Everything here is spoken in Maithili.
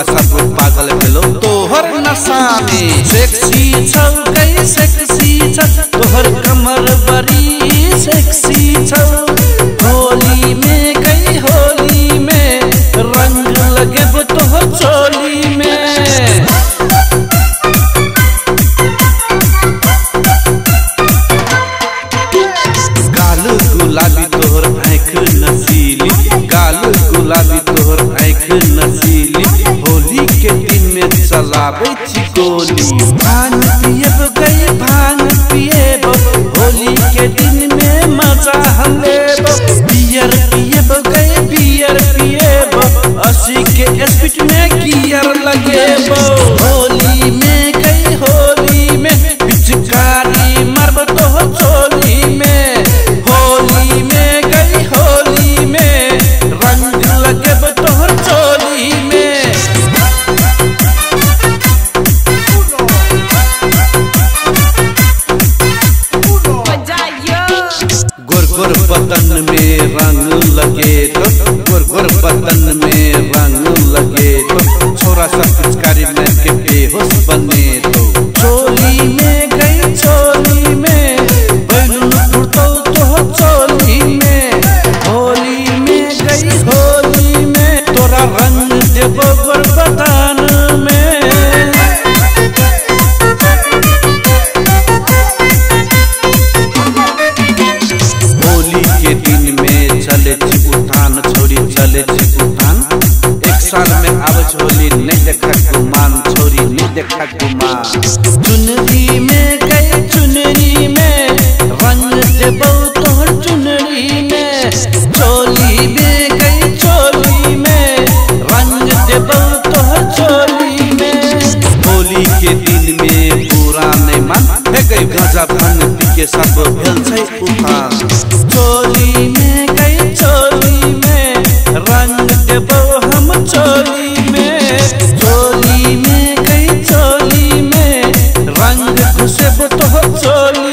छोरा सब पागल भेलो तोहर नशा में। सेक्सी छौ गई सेक्सी छौ तोहर कमर बड़ी सेक्सी छौ। होली में गई होली में रंग लगेबो तोहर चोली में। गाल गुलाबी तोहर आँख नशीली, गाल गुलाबी तोहर आँख नशीली। होली के दिन में चलाबै छी गोली। भांग पिएब गई भांग पिएब, होली के दिन में मजा हम लेब। बियर पिएब गई बियर पिएब, 80 के स्पीड में गियर लगेब। होली में गई होली में पिचकारी मारब तोहर चोली में। होली में गई होली में रंग लगेब तोहर चोली में। गोर गोर बदन में रंग लगे तो, गोर गोर बदन में रंग लगे तो, छोरा सब पिचकारी में के बेहोश बने तो। चोली में गई चोली में बैलून फुटतो तोहर चोली में। होली में गई होली में तोरा रंग देबो गोर बदन में। होली के दिन में चले छी उठान छोरी चले छी उठान। एक साल में आवे छै होली नहीं देखा गुमान छोरी नहीं देखा गुमान। चुनरी में गई चुनरी में रंग देबो तोहर चुनरी में। चोली में गई चोली में रंग देबो तोहर चोली में। होली के दिन में पूरा नहीं मान गई गांजा भांग पी के सब भेल छै उठान। चोली में गई चोली में रंग देबो हम चोली में। चोली में गई चोली में रंग घुसेबो तोहर चोली।